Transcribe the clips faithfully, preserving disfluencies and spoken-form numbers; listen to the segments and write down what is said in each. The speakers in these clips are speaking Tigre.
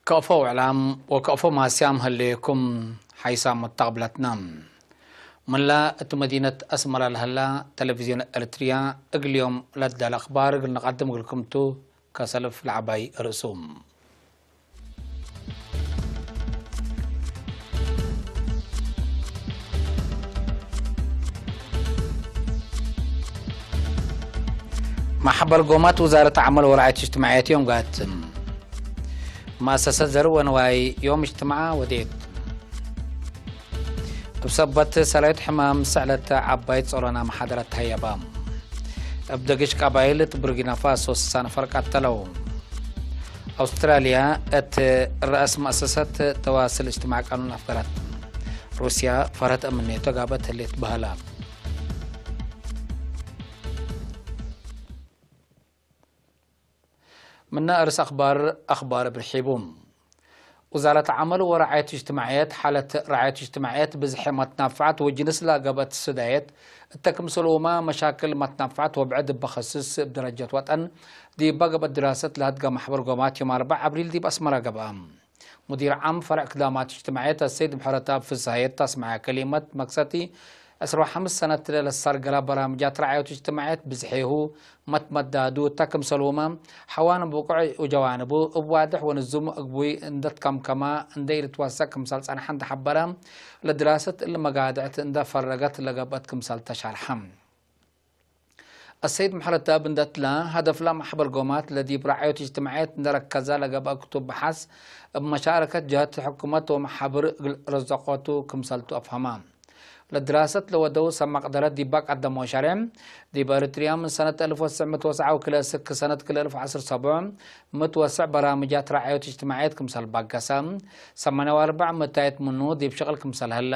ከአፎ ውዕላም ወከአፎ ማስያም ህሌኩም ሓይሳም መተቅብለትነ። ምንላ እት መዲነት አስመረ ለሀላ ተለቪዝዮን ኤርትርያ እግል ዮም ለዳለ አክባር እግል ንቀድም እግልኩም ቱ። ከሰልፍ ለዐባይ ርእሱ። ማሕበር ጎማት ውዛረት ዐመል ወረዓየት እጅትማዕየት ዮም ጋትም። መአሰሰት ዘርእ ወንዋይ ዮም እጅትማዓ ወዴት። እብ ሰበት ሰላዩት ሕማም ሰዕለት ዐባይት ጾሮና መሓደረት ተሀየባ። እብ ደግሽ ቀባይል እት ቡርኪና ፋሶ ስሳ ነፈር ቀተለው። አውስትራልያ እት ረአስ መአሰሰት ተዋስል እጅትማዕ ቃኑን አፍገረት። ሩስያ ፈርሀት እምኔቶ ጋበት ህሌት በህላ። ምነ እርስ አክባር፣ አክባር እብ ርሒቡ። ውዛረት ዐመል ወረዓየት እጅትማዕየት፣ ሓለት ረዓየት እጅትማዕየት ብዝሐ መትናፍዓት ወጅንስ ለገብአት ስዳየት፣ እተ ክምሰልሁመ መሻክል መትናፍዓት ወብዕድ እበ ከስስ እብ ደረጀት ወጠን ዲበ ገብአት ድራሰት ለሀድገ ማሕበር ጎማት ዮም አርበዕ አብሪል ዲብ አስመረ ገብአ። ሙዲር ዓም ፈርዕ ክዳማት እጅትማዕየት አሰይድ ምሕረተአብ ፍስሃየ እት አስመዐ ከሊመት መክሰቲ፣ ዕስራ ወሐምስ ሰነት ለለሳርገላ በራምጃት ረዓየት እጅትማዕየት ብዝሔሁ መትመዳዱ እተ ክምሰልሁመ፣ ሐዋን ብቁዕ ወጀዋንቡ እብ ዋድሕ ወንዙም እግቡይ እንደ ትከምከማ እንደ ኢልትወሰቅ ክምሰል ጸንሐ እንደ ሐበረ፣ ለድራሰት እሊ መጋድዕት እንደ ፈረገት ለገብአት ክምሰል ተሻርሐ። አሰይድ ምሕረተአብ እንደ ትላ፣ ሀደፍላ ማሕበር ጎማት ለዲብ ረዓየት እጅትማዕየት እንደ ረከዛ ለገብአ ክቱብ በሐስ፣ እብ መሻረከት ጀሀት ሕኩመት ወመሓብር እግል ረዘቆቱ ክምሰልቱ አፍሀማ። ለድራሰት ለወደው ሰብ መቅደረት ዲባ ቀደመው ሸሬዕ፣ ዲብ ኤሪትርያ ምን ሰነት አልፍ ወትስዕ ምእት ወሰብዓ ወክልኤ እስክ ሰነት ክልኤ አልፍ ወዐስር ሰቡዕ፣ ምእት ወስዕ በራምጃት ረዓየት እጅትማዕየት ክምሰል በገሰ፣ ሰማንያ ወአርበዕ ምእታይት ምኑ ዲብ ሽቅል ክምሰል ህለ፣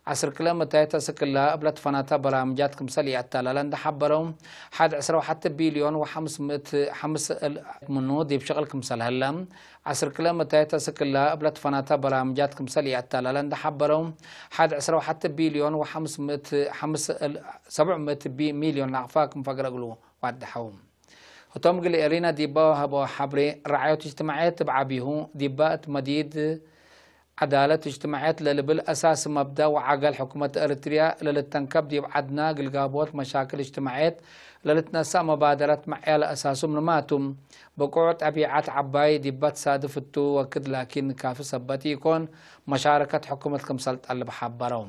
ዐስር ክለ ምእታይት እስክ እላ እብ ለትፈናተ በራምጃት ክምሰል ይአተላለ እንደ ሐበረው፣ ሐድ ዕስራ ወሐቲ ቢልዮን ወሐምስ ምእት ሐምስ እል ምኑ ዲብ ሽቅል ክምሰል ህለ፣ ዐስር ክለ ምእታይት እስክ እላ እብ ለትፈናተ በራምጃት ክምሰል ይአተላለ እንደ ሐበረው፣ ሐድ ዕስራ ወሐቲ ቢልዮን ወሐምስ ምእት ሐምስ እል ሰብዕ ምእት ቢ-፣ ሚልዮን ናቅፋ ክም ፈግረ እግሉ ዋድሐው። ህቶም እግል ኤሪና ዲባ ወሀበው ሐብሬ፣ ረዓየት እጅትማዕየት እብ ዐቢሁ ዲባ እት መዲድ ዐዳለት እጅትማዕየት ለልብል አሳስ መብዳ ወዐገል ሕኩመት ኤሪትርያ ለልተንከብ ዲብ ዐድና እግል ጋብኦት መሻክል እጅትማዕየት ለልትነሰእ መባደረት መዕያ ለአሳሱ ምንማቱ። ብቁዕ ጠቢዐት ዐባይ ዲባ ትሳድፍ እቱ ወክድ ላኪን ካፊ ሰበት ኢኮን፣ መሻረከት ሕኩመት ክምሰል ጠልብ ሐበረው።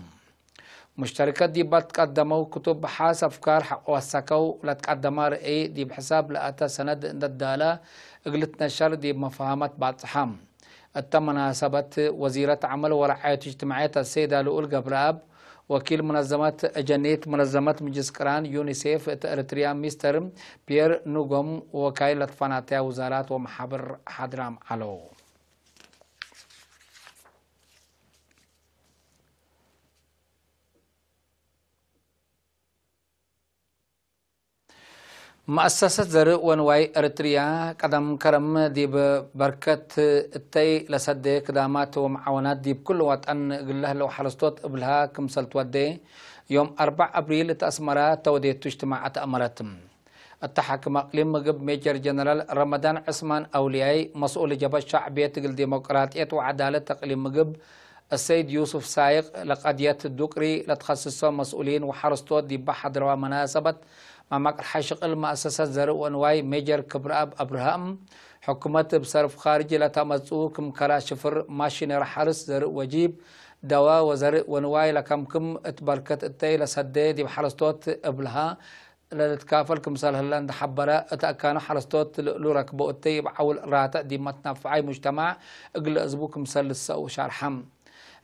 ሙሽተሪከት ዲብ ለትቀደመው ክቱብ በሐስ አፍካር ሐቆ ወሰከው፣ ለትቀደመ ርእይ ዲብ ሕሳብ ለአተ ሰነድ እንደ ዳለ እግል ልትነሸር ዲብ መፋሀመት ባጽሐ። እተ መናሰበት ወዚረት ዐመል ወረዓየት እጅትማዕየት አሰይዳ ልኡል ገብረአብ፣ ወኪል መነዘመት አጀኒት መነዘመት ምጅስ ቅራን ዩኒሴፍ እት ኤሪትርያ ሚስተር ፒየር ኑጎም ወወካይል ለትፈናተያ ውዛራት ወመሓብር ሓድራም ዐለው። መአሰሰት ዘርእ ወንዋይ ኤሪትርያ ቀደም ከረም ዲብ በርከት እተይ ለሰዴ ክዳማት ወመዓወናት ዲብ ኩሉ ወጠን እግል ለህለው ሐረስቶት እብልሃ ክምሰል ትወዴ፣ ዮም አርበዕ አብሪል እት አስመረ ተወዴቱ እጅትማዕ አትአመረት። እተ ሓክም አቅሊም ምግብ ሜጀር ጀነራል ረመዳን ዕስማን አውልያይ፣ መስኡል ጀብሀት ሸዕብየት እግል ዲሞቅራጥየት ወዐዳለት አቅሊም ምግብ፣ አሰይድ ዩሱፍ ሳይቅ፣ ለቀድየት ዱቅሪ ለትኸስሶ መስኡሊን ወሐረስቶት ዲባ ሐድረዋ መናሰበት፣ መመቅርሐ ሽቅል መአሰሰት ዘርእ ወንዋይ ሜጀር ክብረአብ አብርሃም፣ ሕኩመት እብ ሰርፍ ካርጅ ለተአመጽኡ ክም ከላ ሽፍር፣ ማሽነሪ ሐርስ፣ ዘርእ ወጂብ፣ ደዋ ወዘርእ ወንዋይ ለከምክም እት በርከት እተይ ለሰዴ ዲብ ሐረስቶት እብልሃ ለልትካፈል ክምሰል ህለ እንደ ሐበረ፣ እት አካኑ ሐረስቶት ለእሉ ረክቦ እተይ እብ ዐውል ራትዕ ዲብ መትናፈዓይ ሙጅተማዕ እግል ለአዝቡ ክምሰል ልሰኡ ሻርሐ።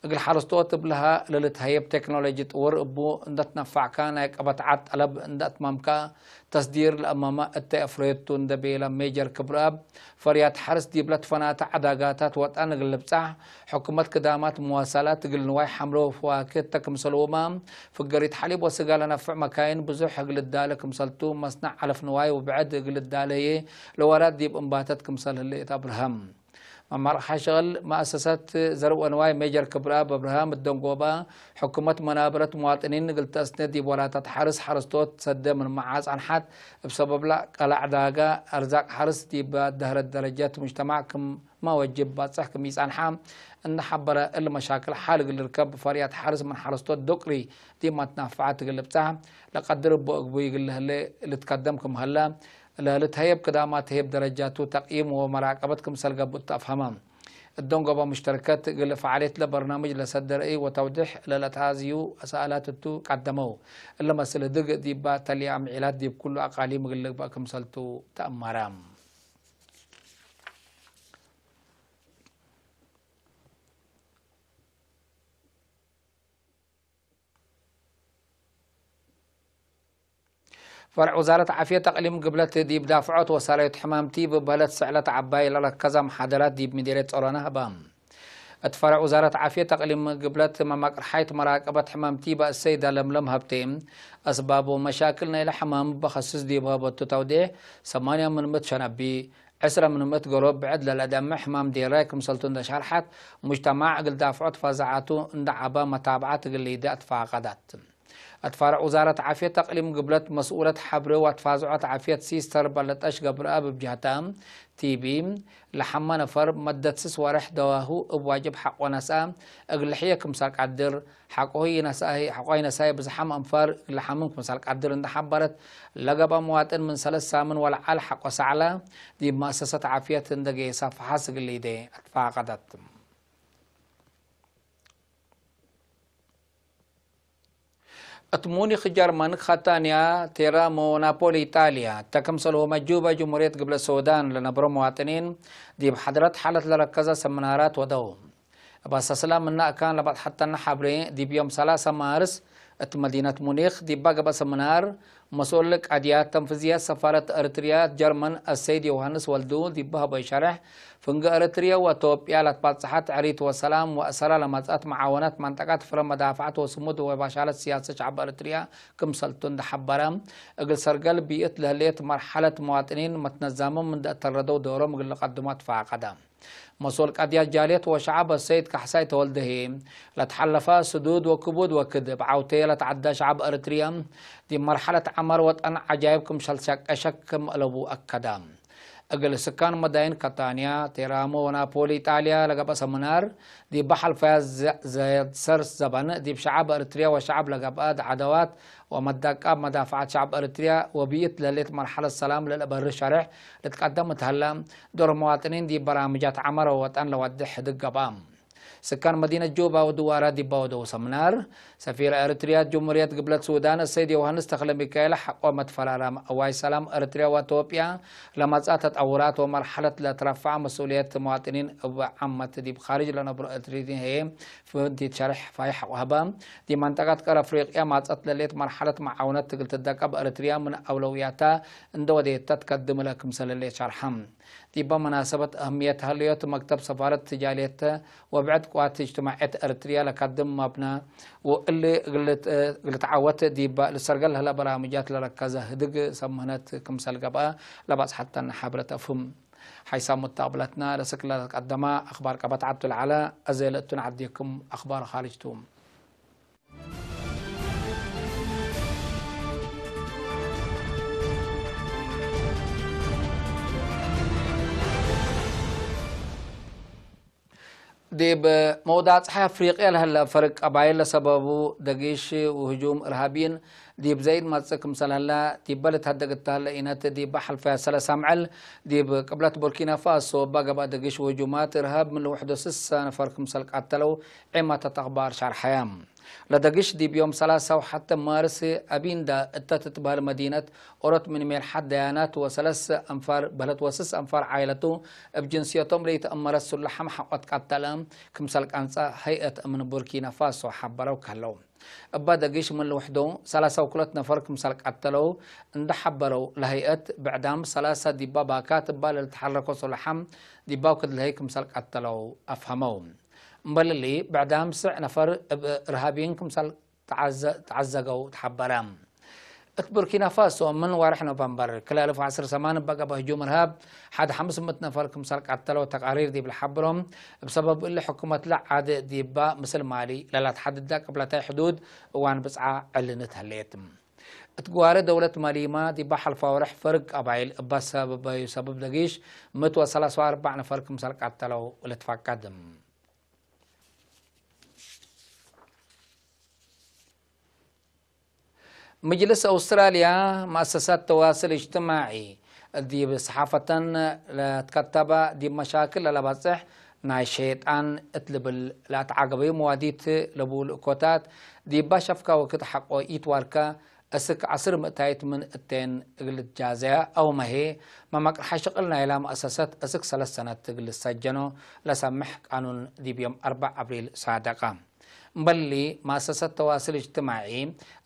እግል ሐረስቶት እብልሃ ለልትሀየብ ቴክኖሎጂ ጥውር እቡ እንደ ትነፋዕካ፣ ናይ ቀበት ዐድ ጠለብ እንደ አትማምካ፣ ተስዲር ለአማመ እተ አፍረየቱ እንደ ቤለ ሜጀር ክብረአብ፣ ፈርያት ሐርስ ዲብለ ትፈናተ ዐዳጋታት ወጠን እግል ልብጻሕ፣ ሕኩመት ክዳማት መዋሳላት እግል ንዋይ ሐምለ ወፈዋክህ ተ ክምሰልሁመ፣ ፍገሪት ሐሊብ ወስጋ ለነፍዕ መካይን ብዙሕ እግል ልዳለ ክምሰልቱ፣ መስነዕ ዐለፍ ንዋይ ወብዕድ እግል ልዳለ ህዬ ለወራት ዲብ እንባተት ክምሰል ህሌት አብርሀም። መማርሕ ሸቅል መአሰሰት ዘርእ ወንዋይ ሜጀር ክብረአብ አብርሃም እደንጎባ፣ ሕኩመት መናብረት መዋጥኒን እግል ተአስኔ ዲብ ወላታት ሐርስ ሐረስቶት ሰደ ምንመ ጸንሐት፣ እብ ሰበብለ ቀለዕ ዳጋ አርዛቅ ሐርስ ዲብ ደህረት ደረጀት ሙጅተማዕ ክመ ወጅብ ባጽሕ ክም ኢጸንሐ እንደ ሐበረ፣ እሊ መሻክል ሐል እግል ልርከብ ፈርያት ሐርስ ምን ሐረስቶት ዶቅሪ ዲብ መትናፈዐት እግል ልብጻሕ ለቀድር እቡ እግቡይ እግል ለህሌ ልትከደም ክም ሀለ፣ ለልትሀየብ ክዳማት ህዬ እብ ደረጃቱ ተቅይም ወመራቀበት ክምሰል ገብእ ተአፍሀመ። እደንጎበ ሙሽተርከት እግል ፈዓልየትለ በርናምጅ ለሰደ ረአይ ወተውዴሕ ለለትአዝዩ ሰኣላት እቱ ቀደመው። እለ መስል ህድግ ዲብ ተልየ አምዒላት ዲብ ኩሉ አቃሊም እግል ልግበእ ክምሰልቱ ተአመረ። ፈርዕ ውዛረት ዓፍየት አቅሊም ግብለት ዲብ ዳፍዖት ወሳለዮት ሕማም ቲብ በህለት ሰዕለት ዐባይ ለረከዘ መሓደራት ዲብ ምዲርየት ጾሮና ህበ። እት ፈርዕ ውዛረት ዓፍየት አቅሊም ግብለት መማቅርሓይት መራቀበት ሕማም ቲብ አሰይዳ ለምለም ሀብቴ፣ አስባብ ወመሻክል ናይለ ሕማም በኸስስ ዲብ ሀበቱ ተውዴሕ፣ ሰማንያ ምን ምእት ሸነቢ፣ ዕስረ ምን ምእት ገሮብ ብዕድ ለለአደምዕ ሕማም ዴራይ ክምሰልቱ እንደ ሸርሐት፣ ሙጅተማዕ እግል ዳፍዖት ፈዛዓቱ እንደ ዐባ መታብዓት እግል ሊደ አትፋቀዳት። እት ፈርዕ ውዛረት ዓፍየት አቅሊም ግብለት መስኡለት ሐብሬ ወአትፋዝዖት ዓፍየት ሲስተር በለጠሽ ገብረአብ እብ ጀህታ፣ ቲቢ ለሐመ ነፈር መደት ስስ ወሬሕ ደዋሁ እብ ዋጅብ ሐቆ ነስአ እግል ልሕየ ክምሰል ቀድር፣ ሐቆሁ ኢነስአሂ፣ ሐቆ ኢነስአሂ ብዝሓም አንፋር እግል ለሐምም ክምሰል ቀድር እንደ ሐበረት፣ ለገብአ መዋጥን ምን ሰለስ ሳምን ወለዐል ሐቆ ሰዕለ ዲብ መአሰሰት ዓፍየት እንደ ጌሰ ፈሐስ እግል ሊዴ አትፋቀደት። እት ሙኒክ ጀርመን፣ ካታንያ፣ ቴራሞ፣ ናፖሊ ኢጣልያ፣ እተ ክምሰልሁመ ጁባ ጅምሁርየት ግብለ ሱዳን ለነብሮ መዋጥኒን ዲብ ሐድረት ሓለት ለረከዘ ሰምናራት ወደው። እብ አሳስላ ምነ አካን ለበጽሐተነ ሐብሬ፣ ዲብ ዮም ሰላሰ ማርስ እት መዲነት ሙኒክ ዲባ ገብአ ሰምናር፣ መስኡል ቃድያት ተንፍዝያት ሰፋረት ኤረትርያ ጀርመን አሰይድ ዮሃንስ ወልዱ ዲብ ሀበዩ ሸርሕ፣ ፍንጌ ኤረትርያ ወኢትዮጵያ ለትባጽሐት ዕሪት ወሰላም ወአሰራ ለመጽአት መዓወነት መንጠቀት ፍረ መዳፍዐት ወስሙድ ወባሻለት ሲያሰት ሸዐብ ኤረትርያ ክምሰልቱ እንደ ሐበረ፣ እግል ሰርገል ቢእት ለህሌት መርሐለት መዋጥኒን መትነዛምም እንደ አተረደው ዶሮም እግል ልቀድሞ አትፋቀደ። መስኡል ቀድያት ጃልየት ወሸዐብ አሰይድ ካሕሳይ ተወልደ ህዬ፣ ለትሐለፈ ስዱድ ወክቡድ ወክድ እብ ዐውቴ ለተዐደ ሸዐብ ኤረትርያ፣ ዲብ መርሐለት ዐመር ወጠን ዐጃይብ ክምሸል ሸቀ ሸክ ክም አለቡ አከደ። እግል ስካን መዳይን ካታንያ፣ ቴራሞ ወናፖሊ ኢጣልያ ለገብአ ሰምናር፣ ዲብ ሐልፈያት ዘ-፣ ዘ-፣ ሰር ዘበን፣ ዲብ ሸዐብ ኤረትርያ ወሸዐብ ለገብአ ዐዳዋት ወመዳቃብ መዳፍዐት ሸዐብ ኤረትርያ ወብይት ለህሌት መርሐለት ሰላም ለልአበርህ ሸሬሕ ልትቀደም እት ሀለ፣ ዶር መዋጥኒን ዲብ በራምጃት ዐመር ወወጠን ለወዴሕ ህድግ ገብአ። ስካን መዲነት ጁባ ወድዋራ ዲባ ወደው ሰምናር፣ ሰፊር ኤረትርያ ጅምሁርየት ግብለት ሱዳን አሰይድ ዮሃንስ ተክለሚካኤል ሐቆ መትፈራራም አዋይ ሰላም ኤረትርያ ወኢትዮጵያ ለመጽአ ተጠውራት ወመርሐለት ለትረፈዐ መስኡልየት መዋጥኒን እብ ዓመት ዲብ ካርጅ ለነብሮ ኤረትርይን ህዬ ፍንቲት ሸርሕ ፋይሕ ወሀበ። ዲብ መንጠቀት ቀር አፍሪቅያ ማጸት ለሌት መርሐለት መዓውነት እግል ትደቀብ ኤረትርያ ምን አውለውያታ እንደ ወዴተ ትከድም እለ ክምሰል ህሌት ሸርሐ። ዲበ መናሰበት አህምየት ሀለዮት መክተብ ሰፋረት ትጃልየት ወብዕድ ቅዋት እጅትማዕየት ኤረትርያ ለከድም መብነ ወእሊ እግል ልትዓወት ዲበ ልሰርገል ለህለ በራምጃት ለረከዘ ህድግ ሰምህነት ክምሰል ገብአ ለባጽሐተነ ሐብረት አፍህም። ሐይሳም ሙታቅብለትና ለስክ ለቀደመ አክባር ቀበት ዐቱ ለዐለ፣ አዜ ለእቱ ነዐዴኩም አክባር ካርጅ ቱ። ዲብ መውዳጽሐ አፍሪቅያ ለህለ ፈርቅ ቀባይል ለሰበቡ ደጊሽ ወህጁም እርሃብይን ዲብ ዘይድ መጽእ ክምሰል ህለ፣ ዲበ ልትሀደግ እተ ህለ ኢነት ዲበ ሐልፈያት ሰለስ አምዕል ዲብ ቅብለት ቡርኪና ፋሶ እበ ገብአ ደጊሽ ወህጁማት እርሃብ ምን ለውሕዶ ስሳ ነፈር ክምሰል ቀተለው ዔማታት አክባር ሸርሐየ። ለደግሽ ዲብ ዮም ሰላሳ ወሐተ ማርስ አቢንዳ እተ ትትበህል መዲነት ኦሮት ምን ሜልሐት ደያናት ወሰለስ አንፋር በህለት ወስስ አንፋር ዓይለቱ እብ ጅንስየቶም ለኢተአመረት ሱላሐም ሐቆ ትቀተለ ክምሰል ቀንጸ ሀይአት እምን ቡርኪና ፋሶ ሐበረው ከህለው። እባ ደግሽ ምን ልውሕዱ ሰላሳ ወክልኦት ነፈር ክምሰል ቀተለው እንደ ሐበረው ለሀይአት፣ ብዕዳም ሰላሳ ዲባ ባካት እባ ለልትሐረኮ ሱላሐም ዲባው ክድ ለሀይ ክምሰል ቀተለው አፍሀመው። እምበል እሊ፣ ብዕዳም ስዕ ነፈር እብ እርሃብይን ክምሰል ተዓዘ-፣ ተዓዘገው ተሐበረ። እት ቡርኪና ፋሶ፣ ምን ወርሕ ኖቨምበር ክልኤ አልፍ ወዐስር ሰማን እበ ገብአ ህጁም እርሃብ፣ ሐድ ሐምስ ምእት ነፈር ክምሰል ቀተለው ተቃሪር ዲብ ለሐብሮ፣ እብ ሰበብ እሊ ሕኩመትለ ዐድ ዲባ ምስል ማሊ ለለትሐድዳ ቅብለታይ ሕዱድ እዋን ብጽዓ ዕልንት ህሌት። እት ግዋሬ ደውለት መሊማ፣ ዲባ ሐልፋ ወርሕ ፈርግ ቀባይል እበ ሰበበዩ ሰብብ ደጊሽ፣ ምእት ወሰላሳ ወአርበዕ ነፈር ክምሰል ቀተለው ልትፈቀድ። ምጅልስ አውስትራልያ፣ መአሰሳት ተዋስል እጅትማዒ ዲብ ሰሓፈተን ለትከተበ ዲብ መሻክል ለለበጽሕ ናይ ሸይጣን እት ልብል ለአትዓገበዩ መዋዲት ለቡ ልእኮታት፣ ዲባ ሸፍካ ወክድ ሐቆ ኢትዋርከ፣ እስክ ዐስር ምእታይት ምን እቴን እግል ልትጃዘያ አውመ ህዬ መመቅርሐ ሽቅል ናይላ መአሰሰት እስክ ሰለስ ሰነት እግል ልትሰጀኖ ለሰምሕ ቃኑን ዲብ ዮም አርበዕ አብሪል ሳደቀ። እምበል እሊ፣ መአሰሰት ተዋስል እጅትማዒ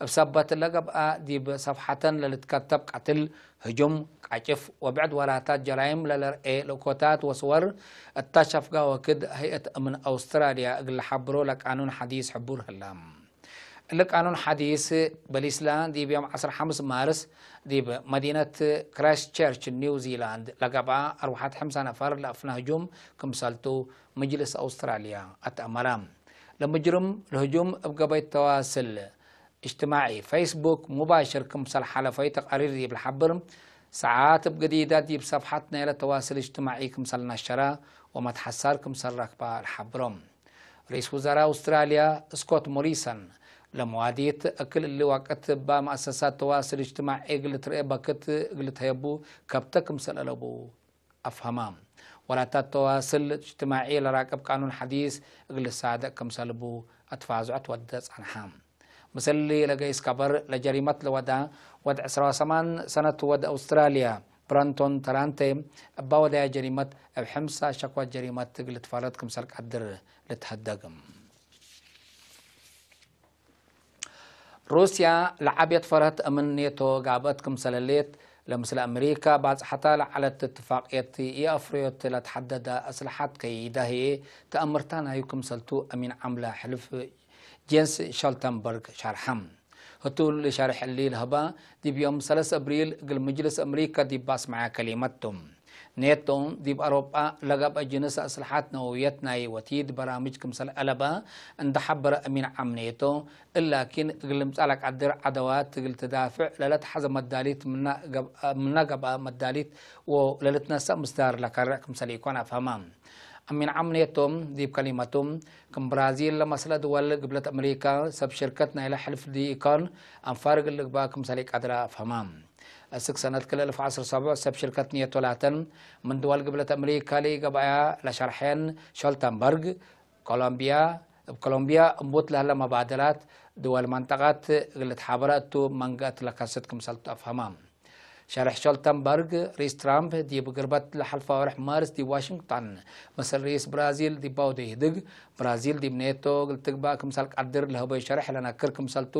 እብ ሰበት ለገብአ ዲብ ሰፍሐተን ለልትከተብ ቀትል፣ ህጁም፣ ቃጭፍ ወብዕድ ወላታት ጀራይም ለለርኤ ልእኮታት ወስወር እታ ሸፍጋ ወክድ ሀይአት እምን አውስትራልያ እግል ለሐብሮ ለቃኑን ሐዲስ ሕቡር ህለ። እሊ ቃኑን ሐዲስ በሊስላ ዲብ ዮም ዐስር ሐምስ ማርስ ዲብ መዲነት ክራይስትቸርች ኒው ዚላንድ ለገብአ አርወሐት ሐምሳ ነፈር ለአፍነ ህጁም ክምሰልቱ ምጅልስ አውስትራልያ አትአመረ። ለምጅርም ለህጁም እብ ገበይ ተዋስል እጅትማዒ ፌስቡክ ሙባሽር ክምሰል ሐለፈዩ ተቃሪር ዲብ ለሐብር፣ ሰዓት እብ ግዲዳ ዲብ ሰፍሐት ናይለ ተዋስል እጅትማዒ ክምሰል ነሸረ ወመትሐሳር ክምሰል ረክበ ለሐብሮ። ርኢስ ውዘራእ አውስትራልያ ስኮት ሞሪሰን፣ ለመዋዲት እክል እሊ ወቅት እበ መአሰሳት ተዋስል እጅትማዒ እግል ልትርኤ በክት እግል ልትሀየቡ ከብተ ክምሰል አለቡ አፍሀመ። ወላታት ተዋስል እጅትማዒ ለራቅብ ቃኑን ሐዲስ እግል ልሳደቅ ክምሰል እቡ አትፋዝዖት ወደ ጸንሐ። ምስል እሊ ለገይስ ከበር ለጀሪመት ለወዳ ወድ ዕስራ ወሰማን ሰነት ወድ አውስትራልያ ብረንቶን ተራንቴ፣ እባ ወዳየ ጀሪመት እብ ሕምሳ ሸክወት ጀሪመት እግል ልትፈረድ ክምሰል ቀድር ልትሀደግ። ሩስያ ለዓብየት ፈርሀት እምን ኔቶ ጋብአት ክምሰል ህሌት፣ ለምስል አሜሪካ ባጽሐታ ለዐለት እትፋቅየት ኢአፍርዮት ለተሐደደ አስለሐት ከይዳ ህዬ ተአምርታ ናዩ ክምሰልቱ አሚን ዓምለ ሕልፍ ጄንስ ሾልተንበርግ ሸርሐ። ህቱ እሊ ሸርሕ እሊ ለህባ፣ ዲብ ዮም ሰለስ አብሪል እግል ምጅልስ አምሪከ ዲብ አስመዐ ከሊመት ቱ። ኔቶ፣ ዲብ አውሮጳ ለገብአ ጅንስ አስልሐት ነወውየት ናይ ወቲድ በራምጅ ክምሰል አለበ እንደ ሐበረ አሚን ዓም ኔቶ፣ እላኪን እግል ልምጸእ ለቀድር ዐደዋት እግል ትዳፍዕ ለለትሐዘ መዳሊት ምነ ገብአ መዳሊት ወለልትነሰእ ምስዳር ለከርዕ ክምሰል ኢኮን አፍሀመ። አሚን ዓም ኔቶ ዲብ ከሊመቱ፣ ክም ብራዚል ለመስለ ድወል ግብለት አምሪካ ሰብ ሽርከት ናይለ ሕልፍ ዲኢኮን አንፋር እግል ልግበእ ክምሰል ኢቀድረ አፍሀመ። እስክ ሰነት ክልኤ አልፍ ወዐስር ሰቡዕ ሰብ ሽርከት ኔቶ ላተን ምን ድወል ግብለት አምሪካ ለኢገብአያ ለሸርሐየን ሾልተንበርግ፣ ኮሎምቢያ፣ እብ ኮሎምቢያ እምቡት ለህለ መባደላት ድወል መንጠቀት እግል ልትሓበረ እቱ መንገአት ለከስት ክምሰልቱ አፍሀመ። ሸርሕ ሾልተንበርግ፣ ርኢስ ትራምፕ ዲብ ግርበት ለሐልፈ ወርሕ ማርስ ዲብ ዋሽንግተን ምስል ርኢስ ብራዚል ዲባ ወደ ይህድግ፣ ብራዚል ዲብ ኔቶ እግል ትግባእ ክምሰል ቀድር ለህበዩ ሸርሕ ለነክር ክምሰልቱ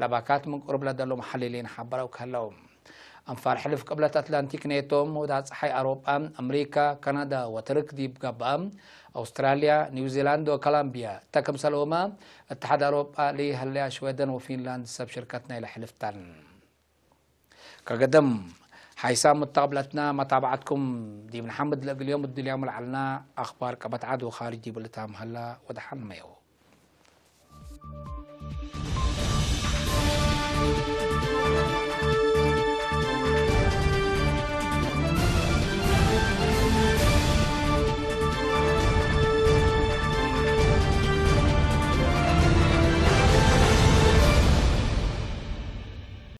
ለባካት ምን ቅሩብ ለደሉ መሐልሊን ሐበረው ከህለው። አንፋር ሕልፍ ቅብለት አትላንቲክ ኔቶ፣ ወዳ ጸሓይ አውሮጳ፣ አምሪካ፣ ካናዳ ወትርክ ዲብ ገብአ፣ አውስትራልያ፣ ኒውዚላንድ ወኮሎምቢያ እተ ክምሰልሁመ፣ እትሓድ አውሮጳ ለኢሀለያ ሽዌደን ወፊንላንድ ሰብ ሽርከት ናይለ ሕልፍ ተን። ከገደም፣ ሓይሳም ሙተቅብለትና መታብዐትኩም ዲብ ነሐምድ። ለእግል ዮም እድልያሙ ለዐልና አክባር ቀበት ዐድ ወካርጅ ዲብ ልታም ሀላ ወደሐን መየው።